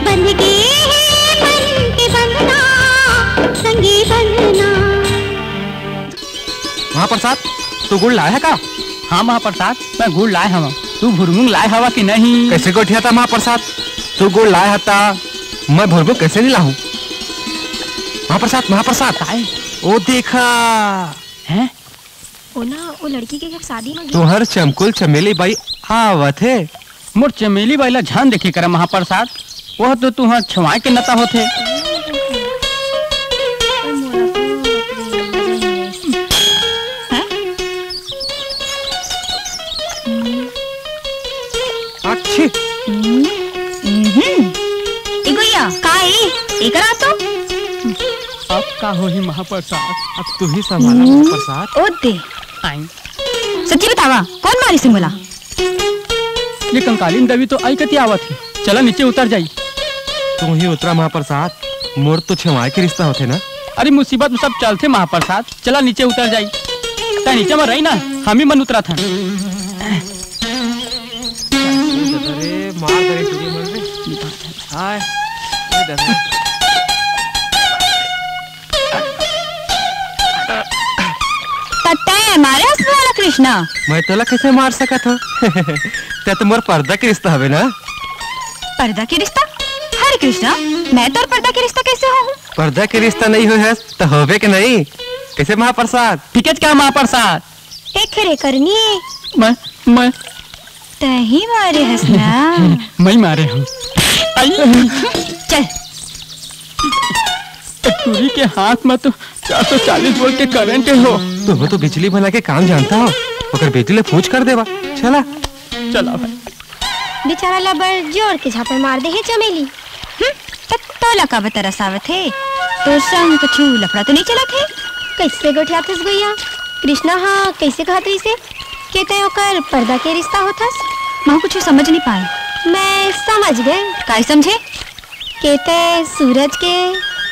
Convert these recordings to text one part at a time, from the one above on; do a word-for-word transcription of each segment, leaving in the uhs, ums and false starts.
बंध गे हे मन के बंधना, संगी बंधना। महाप्रसाद, तू गुड़ लाय ह का? हाँ महाप्रसाद, मैं गुड़ लाय हवं। तू भुरमुंग लाय हवा कि नहीं? कैसे गोठिया था महाप्रसाद, तू गुड़ लाय ह ता मैं भुरमुंग कैसे नहीं लाहूं? महाप्रसाद, महाप्रसाद, काय? ओ देखा। हैं? ओला, ओ लड़की के घर शादी में तुहर चमकुल चमेली बाई आवत हे। मोर चमेली बाई ला झन देखे करा महाप्रसाद, वह तो तुहर छवाय के नता होथे। अच्छी। हम्म, हम्म। ए गुइया, का ए? एकरा तो? अब का होही महाप्रसाद? अब तू ही संभाला हम्म। महाप्रसाद। ओ दे। आई। सच्ची बतावा, कोन मारिस हे मोला? ये कंकालीन देवी तो आई कती आवत हे। चला नीचे उतर जाई। तू ही उतरा महाप्रसाद, मोर तो छेवाय के रिश्ता होथे ना। अरे मुसीबत में सब चलथे महाप्रसाद, चला नीचे उतर जाई। तैं नीचे में रही ना, हम ही मन उतरथन। अरे मार दे रे, चुरी मार दे। हाय, ये दे। त तैं मारे हस मोला कृष्णा? मैं तोला कैसे मार सकत हूँ? तैं तो मोर पर्दा के रिश्ता हवे ना। पर्दा के रिश्ता? हरे कृष्णा, मैं तोर पर्दा के रिश्ता कैसे होहूँ? पर्दा के रिश्ता नहीं होय हस त होबे के नहीं। कैसे महाप्रसाद? ठीक है क्या महाप्रसाद? एक रे करनी है। मैं, मैं तही मारे हस ना। मैं मारे हूँ। आई। चल। टूरी के हाथ में तो चार सौ चालीस वोल्ट के करंट हो। तुम तो बिजली बना के काम जानता हो, ओकर बेटी ले पूछ कर देवा। चला। चला भाई। बेचारा ला बड़ जोर के झापड़ मार दे हे चमेली। हम्म, त तोला का तरस आवत हे? तोर संग कुछु लफड़ा तो नहीं चलत हे? कैसे गोठियाथस भैया? कृष्णा हा कैसे कहत रहिसे के तैं ओकर पर्दा के रिश्ता होथस? महू कुछु समझ नहीं पाए। मैं समझ गए। काय समझे? के तैं सूरज के।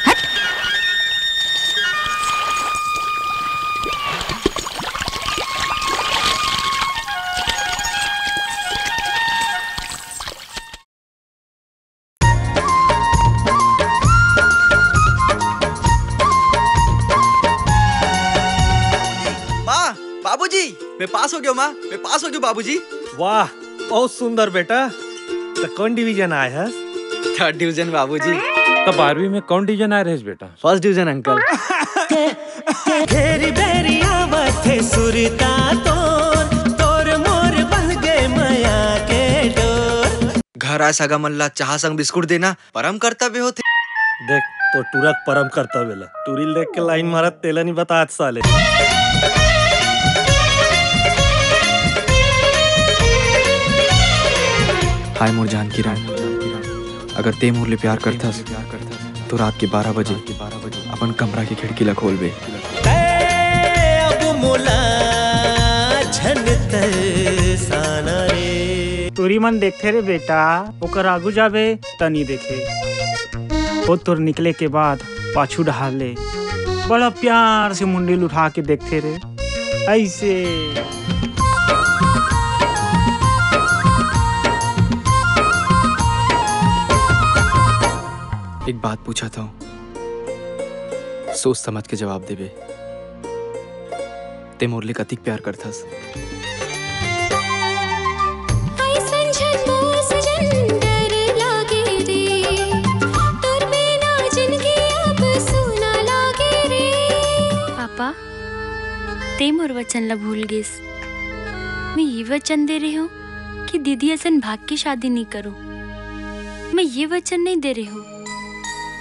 हट। माँ, बाबूजी, मैं पास हो गया हूँ, माँ, मैं पास हो गया हूँ, बाबूजी। वाह, बहुत सुंदर बेटा। त कौन डिवीजन आय हस? थर्ड डिवीजन बाबूजी। त बारहवीं में कौन डिवीजन आय रहेस बेटा? First division uncle. घेरी बेरी आवत हे सुरता तोर, तोर मोर बंध गे मया के डोर। घर आय सगा मन ला चाह संग बिस्कुट देना परम कर्तव्य होथे। देख, तोर टूरा के परम कर्तव्य ला। टूरी ल देख के लाइन मारत तेला नहीं बतात साले। हाय मोर जानकी राम, अगर तैं मोर ले प्यार करथस, तो रात के बारह बजे अपन कमरा के खिड़की ला खोलबे। तैं अब मोला झन तरसाना रे। टूरी मन देखथे रे बेटा, ओकर आगू जाबे त नी देखे। ओ तोर निकले के बाद पाछू डहार ले बड़ा प्यार से मुंडी ल उठा के देखथे रे, ऐसे। एक बात पूछत हूँ, सोच समझ के जवाब देबे। तैं मोर ले कतिक प्यार करथस? अइसन झन दोस्त जन डर लागे रे, तोर बिना जिनगी अब सूना लागे रे। पापा, तैं मोर वचन ला भूल गेस। मैं ये वचन दे रहे हूँ कि दीदी असन भाग के शादी नहीं करो। मैं ये वचन नहीं दे रहे हूँ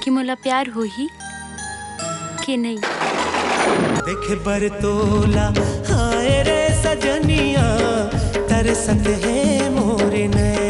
कि मोला प्यार होही के नहीं। देखे बर तोला, हाय रे सजनिया, तरसत हे मोर नैन।